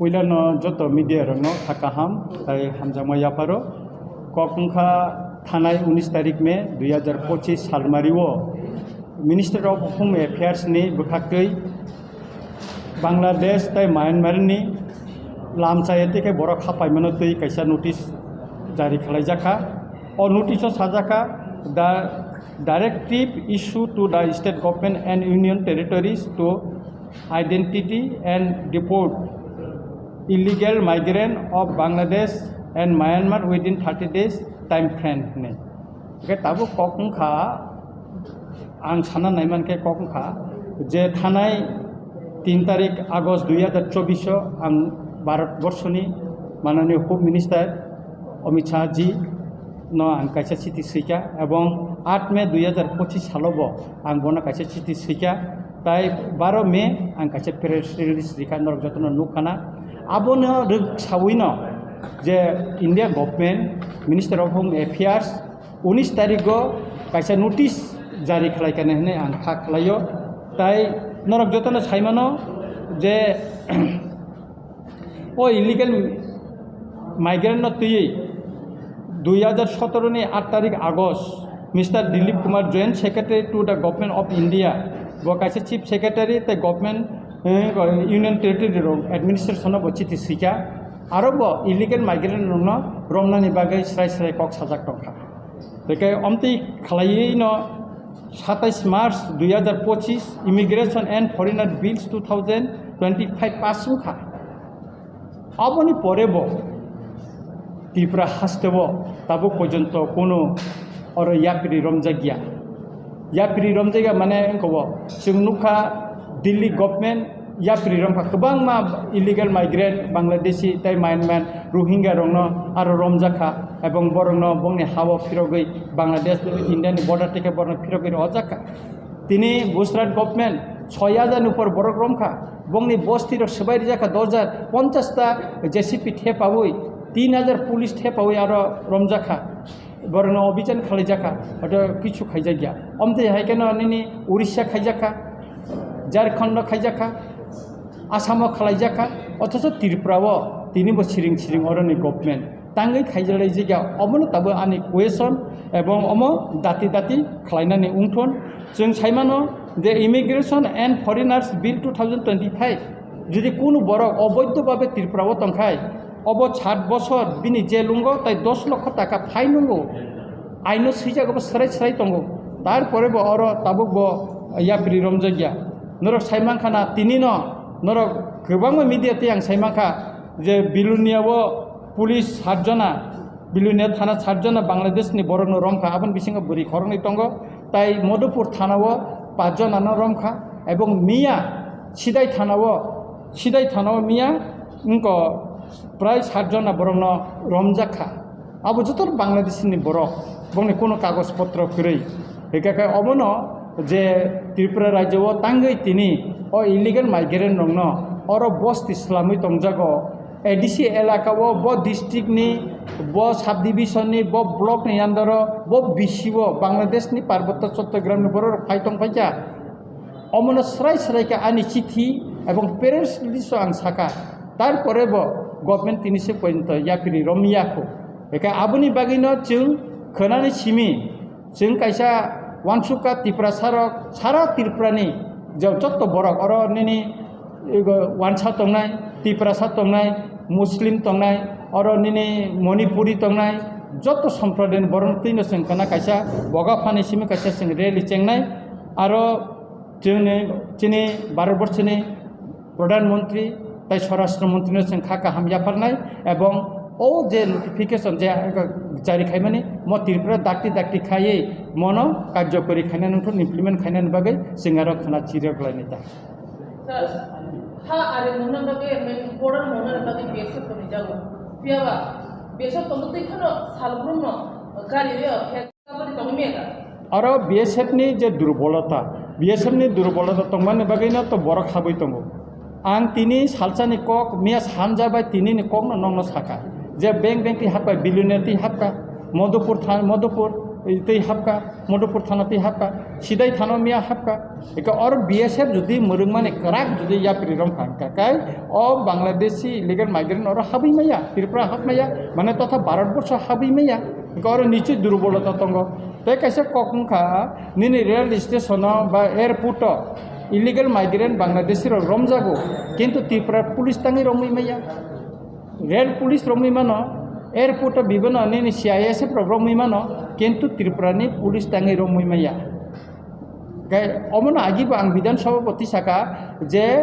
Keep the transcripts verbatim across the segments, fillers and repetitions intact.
Puilano joto media rokno kha kaham tai hamjakma yapharo. Kok wngkha thanai unis tarik May dui hajar pochis salmario Minister of Home Affairs ni bwkhaktwi Bangladesh tai Myanmar ni lamchaya tei khe borok hapaimano twi kaisa notice jari khlaijakha. O notice o sajakha, the directive issue to the state government and union territories to identity and deport illegal migrant of Bangladesh and Myanmar within thirty days time frame hinwi. Hwnkhe tabuk kok wngkha, ang sana naimankhe kok wngkha je thanai tin tarik August dui hajar chobbish o ang Bharat borshoni mananiya Home Minister Amit Shah ji no ang kaisa chiti swikha, ebong aat May dui hajar pochis salo bo ang bono kaisa chiti swikha, tai baro May ang kaisa press release rikha, norok jotono nukkana. Abono rwk sawino je India government, Minister of Home Affairs, unis tarigo kaisa notice jari khlaikha hinwi ang kha khlaio. Tai norok jotono saimano je o illegal migrant no twiwi dui hajar sotoro ni aat tarik August, Mister Dilip Kumar, Joint Secretary to the Government of India, bo kaisa Chief Secretary tei Government, eh, Union Territory rok administration o bo chiti swikha. Aro bo illegal migrant rokno romnani bagwi srai srai kok sajak tongkha. Tei khe omtwi khlaiwi no satais March dui hajar pochis Immigration and Foreigner Bills two thousand twenty-five pass wngkha. Aboni pore bo Tripura haste o tabuk porjonto kono oro yapri romjakya. Yapri romjakya mane wngkha bo chwng nukha Delhi government yapri romkha, kwbangma illegal migrant Bangladeshi tei Myanmar Rohingya rokno aro romjakha, ebong borokno bongni ha-o phirogwi Bangladesh India ni border tei khe borokno phirogwi rw jakha. Tini Gujarat government soi hajar ni upor borok romkha, bongni bosti rok swbai rijak kha dos hajar, ponchas ta J C B thepawi, tin hajar police thepawi aro romjak kha, borokno obijan khalaijak kha, hoto kichu khaijakya. Omtwi hai kheno nini Orissa khaijakha, Jharkhand no khaijakha, Assam o khalaijak kha, othocho Tripura o tini bo siring siring oroni government tangwi khaijalai jigya, omono tabuk ani question ebong omo dati dati khlainani wngthon. Chwng saimano je Immigration and Foreigners Bill two thousand twenty-five, jodi kunu borok oboidho babe Tripura o tongkhai, obo sat bosor bini jail wngo tai dos lokho taka fine wngo, aino swijak obo srai srai tongo, tarpore bo oro tabuk bo yapri romjakya. Norok saimankha na tini no, norok kwbangma media tei ang saimankha je Bilonia o police sat jona, Bilonia thana sat jona Bangladesh ni borok no romkha, aboni bisingo bwrwi khoroknwi tongo, tai Madhupur thana o pach jona no romkha, ebong miya Sidai thana o, Sidai thana o miya wngko prai sat jona borok no romjak kha. Abo joto Bangladesh ni borok, bongni kuno kagoj potro kwrwi. Hingkha khe obono je Tripura rajyo o tangwi tini o illegal migrant rokno oro bosti swlamwi tongjago, A D C elaka o, bo district ni, bo subdivision ni, bo block ni under o, bo B C o, Bangladesh ni Parbotto Chattogram ni borok rok phai tong phaikha. Omono srai srai khe ani chithi ebong press release o ang sakha. Tarpore bo government tini se porjonto yapri romya kho. Eka aboni bagwi no chwng khwnani simi, chwng kaisa uansukha Tiprasa rok, sara Tripura ni je jotto borok oro nini ego uansa tongnai, Tiprasa tongnai, Muslim tongnai, oro nini Manipuri tongnai, jotto somprodayni borok twino chwng khwna kaisa boga phani simi kaisa chwng rally chengnai. Aro chini, chini Bharat Borshoni Pradhan Mantri tai Swarashtra Mantri no chwng kha kaham yapharnai, ebong o je notification je jari khaimani mo Tripura dakti dakti khaiwi mono karjokori khainani wngthok, implement khainani bagwi chwng aro khwna chirok lainai ta. Sir, ha ari mona bagwi main border mona bagwi B S F tongwi jago. Phiya ba B S F tongwi twi khano salbrum no gari reo. Aro B S F ni je durbolota, B S F ni durbolota tongmani bagwino to borok habwi tongo. Ang tini salsani kok, miya sanja bai tini ni kokno nokno sakha. Je bank bank twi hapkha, Bilonia twi hapkha, Madhupur tha-, Madhupur, tei hapka, Madhupur thana tei hapka, Sidai thana miya hapka. Eka or B S F jodi mwrwngmani kwrak jodi yapri romkha hwnkha kai, o Bangladeshi illegal migrant oro habwi maya, Tripura hap maya, mane totha Bharat borsho habwi maya. Eka oro nichoi durbolota tongo. Tei kaisa kok wngkha, nini rail station o ba airport o illegal migrant Bangladeshi rok romjago, kintu Tripura police tangwi romwi maya. Rail police romwi mano, airport o bibano nini C I S F rok romwi mano, kintu Tripura ni police tangwi romwi maya. Gai omono agi bo ang Bidhan Sabha bo tisaka je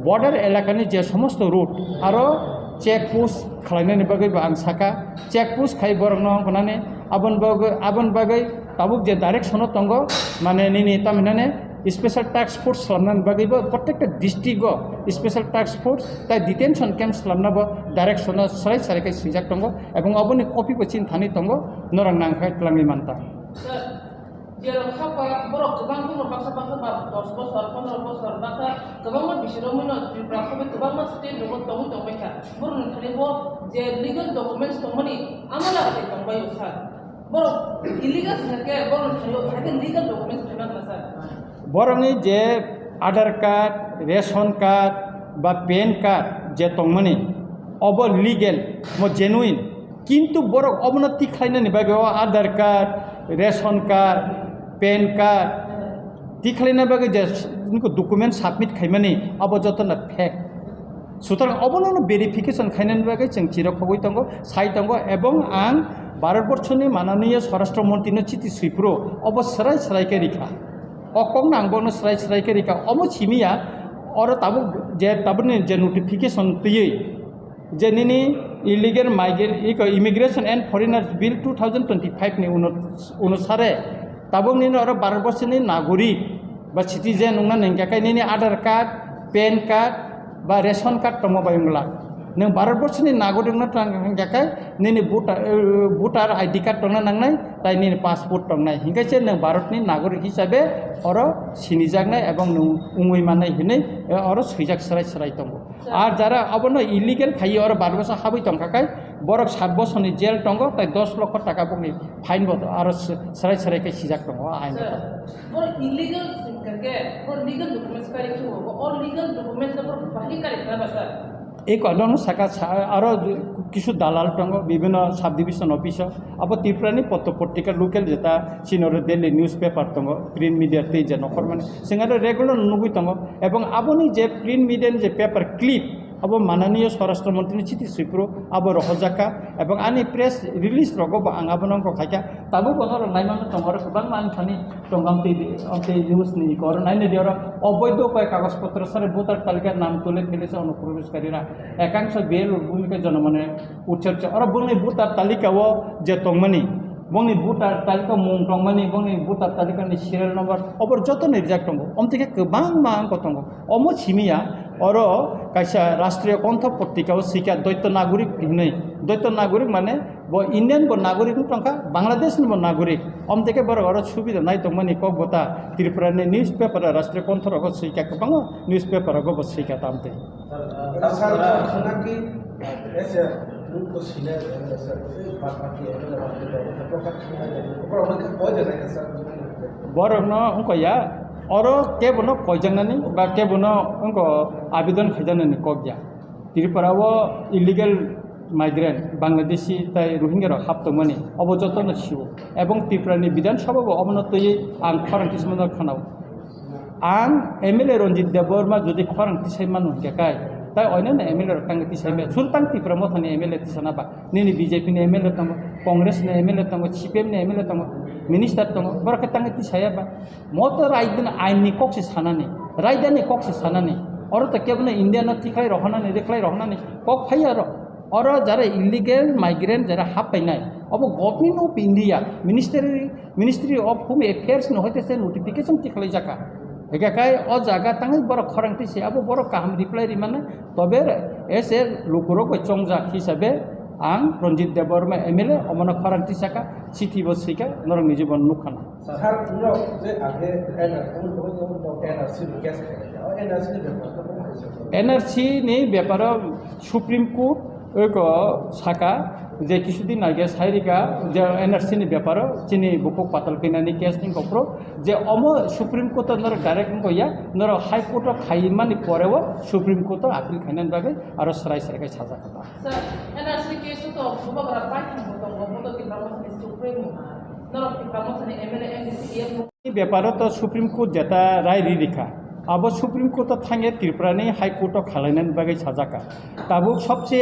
border elakani je somosto road aro check post khwlainani bagwi bo ang saka, check post khai borokno wngkha nani aboni bagwi, aboni bagwi tabuk je direction o tongo, mane nini tamhinane special task force slamnani bagwi bo protekta district o special task force tai detention camp slamna bo direction o srai srai khe swijak tongo, ebong oboni copy bo chini thani tongo, norok nangkhe twlangwi manta. Sir, jerok hapha borok kwbang borok baksa baksa ba dos bosor, pondro bosor baksa kwbangma bisirokmano Tripura habai kwbangma state rogo tongwi tongbaikha. Borokni thani bo je legal documents tongmani amala bai tongbaio sir. Borok illegal singkhe borokni thani bo bahai khe legal documents phaima kha sir. Borokni je Aadhaar card, ration card ba pan card je tongmani, obo legal, mo genuine. Kintu borok obono tikhlainani bagwi o Aadhaar card, ration card, pan card tikhlaina bagwi je document submit khaimani, obo jotono fake. Sutrang obono verification khainani bagwi chwng chiro khogwi tongo, sai tongo, ebong ang Bharat borshoni mananiya Swarashtra Montrino chiti swiphuru obo srai srai khe rikha. O kokno ang bono srai srai khe rikha, omo simiya oro tabuk je tabukni je notification twiwi je nini illegal migrant, iko Immigration and Foreigners Bill two thousand twenty-five ni uno-, onusare tabuk nini oro Bharat borshoni nagorik ba citizen wngna nangkha khe nini Aadhaar card, pan card ba ration card tongma bai wngla. Nwng Bharat borshoni nagorik wngna tong hingkha khe nini voter, eh, voter I D card tongna nangnai, tai nini passport tongnai. Hinkhe se nwng Bharatni nagorik hisabe oro sinijaknai ebong nwng wngwi mannai hinwi, eh, oro swijak srai srai tongo. Ar jara obono illegal khaiwi oro Bharat borso habwi tongkha khe borok sat bosorni jail tongo, tai dos lokho taka bokni fine bo aro s-, srai srai khe sijak tongo, o ain. Sir, borok illegal singkha khe, borok legal documents kari khe bo, o legal documents no borok bahai kari khlaiba sir? Eko nono saka sa-, aro kisu dalal tongo, bibhinno subdivision office o, abo Tripura ni potro potrika local jeta chini oro daily newspaper tongo, print media tei je nokhormani, chwng aro regular nugwi tongo, ebong aboni je print media ni je paper clip, abo mananiya Swarashtra Montri ni chiti swiphuru abo rohorjak kha, ebong ani press release rogo bo ang abono wngkha khaikha, tabuk bono rok naimano tongo, oro kwbangma ani thani tongam twi, tei news ni iko oro naina di oro oboido koi kagoj potro sare voter talika nam tule phele se ono probesh karira, ekangsho B L O bhumika jonomone utse utse, oro bongni voter talika o je tongmani, bongni voter talika mung tongmani, bongni voter talika ni serial number, obor joto ni rijak tongo, omtike kwbangma wngkha tongo. Omo simiya, oro kaisa Rashtriya Kontha potrika o swikha Doito Nagorik hinwi. Doito Nagorik mane bo Indian bo nagorik wng tongkha, Bangladesh ni bo nagorik. Omtike borok oro subida nai tongmani kok bota Tripura ni newspaper o Rashtriya Kontha rogo swikha, kwbangma newspaper rogo bo swikha tamtwi. Sir, sir, sir, sir, as a group ko senior, sir, sir, party, M L A, party, borokno wngkha ya, oro kebono koijaknani ba kebono wngkha abidon khaijaknani kok ya. Tripura o illegal migrant, Bangladeshi tai Rohingya rok hap tongmani, obo jotono sio. Ebong Tripura ni Bidhan Sabha bo obono twiwi ang khorang tismano khanao. Ang M L A Ranjit Debbarma jodi khorang tisai mano hingkha kai, tai oinano M L A rok tangwi tisai maya. Chwng tang Tipra Mothani M L A tisana ba? Nini B J P ni M L A tongo, Congress ni M L A tongo, C P M ni M L A tongo, minister tongo, borok khe tangwi tisaya ba? Moto raidani ain ni kok se sanani, raidani kok se sanani. Oro to kebono India no tikhlai rohonani, rikhlai rohonani kok phaiya oro. Oro jara illegal migrant jara hap painai, obo Government of India, Ministry, Ministry of Home Affairs ni hoite se notification tikhlai jaka. Hingkha kai o jaga tangwi borok khorang twi se abo borok kaham reply ri mano. Tobe as a lukurok bai chongjak hisabe ang Ranjit Debbarma M L A omono khorang twi saka, chithi bo swikha, norok ni jibon nukha na. Sir, no, je age N R, N R C case khaikha, o N R C ni bepar to bo hai sir. N R C ni beparo Supreme Court eko saka Je kisudin age sairika je N R C ni beparo chini bukuk patal kainani case ni kokro je omo Supreme Court o norok direct wngkha ya, norok High Court o khaimani poreo Supreme Court o appeal khainani bagwi aro srai srai khe sajak kha. Sir, N R C case o to bubagra pai thangbo tongo, bo to Tipra Mothani Supremo ha. Norok Tipra Mothani M L A, M D C, M P. Ni beparo to Supreme Court jeta rai ri rikha. Abo Supreme Court o thangya Tripura ni High Court o khalainani bagwi sajak kha. Tabuk sobse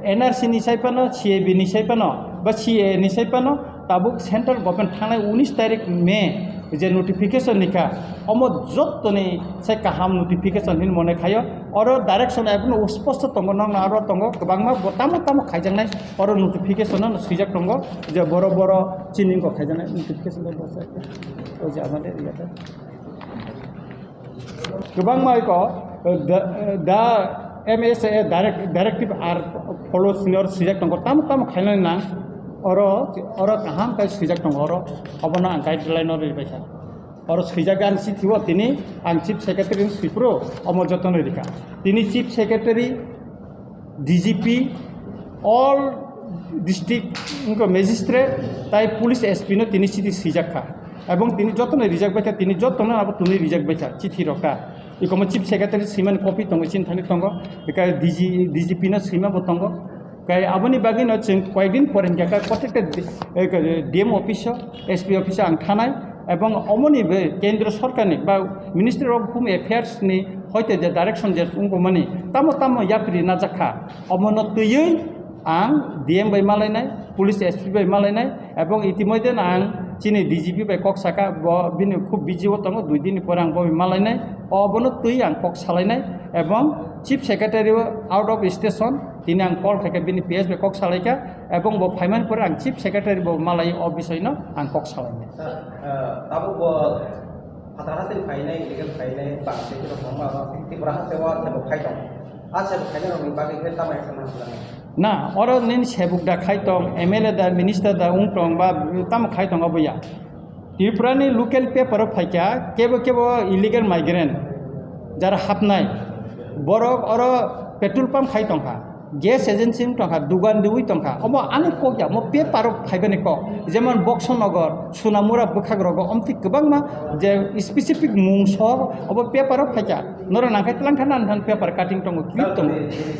N R C ni sai phano, C A B ni sai phano, ba C A A ni sai phano, tabuk central government thangnai unis tarik May je notification ni kha, omo jottoni sai kaham notification hin mone khayo. Oro direction ekno usposto tongo, nokno aro tongo, kwbangma bo tamo tamo khaijaknai, oro notification no swijak tongo, je boro boro chini wngkha khaijaknai notification bai bwsai. O je amader iyate. Kwbangma iko, eh, the, eh, the M S A direct, directive are follow senior swijak tongo, tamo tamo khainani nang, oro, oro kaham khe swijak tongo, oro obono ang guideline no ribaikha. Oro swijak ang chithi o tini ang Chief Secretary ni sipro omo jotono rikha. Tini Chief Secretary, D G P, all district wngkha magistrate tai police S P no tini chithi swijak kha. Ebong tini jotono rijak bai kha, tini jotono abo tini rijak bai kha chithi rok ta. Ikomo Chief Secretary swimani copy tongo, chini thani tongo, beka D G, D G P no swima bo tongo. Kai aboni bagwi no chwng koyekdin pore hingkha khe kotekta D-, eh, D M office o, S P office o ang thanai, ebong omoni be Kendra Sorkarni ba Ministry of Home Affairs ni hoite je direction je wngmani tamo tamo yapri najak kha, omono twiwi ang D M bai malainai, police S P bai malainai, ebong itimodhe no ang chini D G P bai kok saka, bo bini khub busy o tongo, dui din ni pore ang bo bai malainai, obono twi ang kok salainai, ebong Chief Secretary o out of station, tini ang call khaikha, bini P S bai kok salaikha, ebong bo phaimani pore ang Chief Secretary bo malai o bisoi no ang kok salainai. Sir, eh, tabuk bo phatar hasteni phainai, illegal phainai, bangsi khe rok tongma, Tripura haste o se bo khai tong. A se bo khainai rokni bagwi khe tamo action ma khlai? Na, oro nini sebuk da khai tong, M L A da, minister da wng tong, ba tamo khai tong abo ya. Tripura ni local paper o phaikha, kebo kebo illegal migrant, jara hapnai, borok oro petrol pump khai tongkha, gas agency wng tongkha, dugan diwi tongkha, omo ani kok ya, omo paper o phaibani kok, jemon Boxo Nogor, Sunamura bwkhak rogo, omtwi kwbangma je specific mung so obo paper o phaikha, norok nangkhe twlang thana nang paper cutting tongo, clip tongo.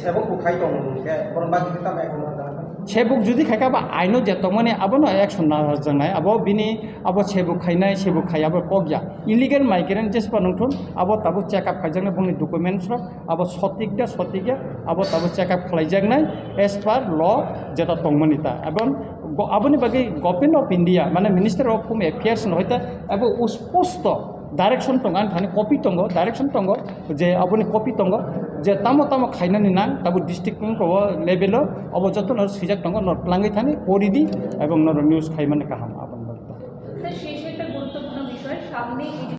Sebuk bo khai tongo, hwnkhe bono bagwi khe tamo action ma khlai? Sebuk jodi khai kha ba aino je tongmani abono action najaknai, abo bini abo sebuk khainai, sebuk khai abo kok ya. Illegal migrant jespa nongthun, abo tabuk check up khaijaknai bongni documents rok, abo sotik da, sotik ya, abo tabuk check up khlaijaknai as per law jeta tongmani ta. Ebong go-, aboni bagwi Government of India, mane Minister of Home Affairs no hoite abo usposto direction tongo, ani thani copy tongo, direction tongo, je aboni copy tongo, je tamo tamo khainani nang, tabuk district wngkha o level o, abo jotono swijak tongo, nor twlangwi thani poridi, ebong noro news khaimani kaham aboni bagwi. Sir, শেষে একটা গুরুত্বপূর্ণ বিষয়, সামনে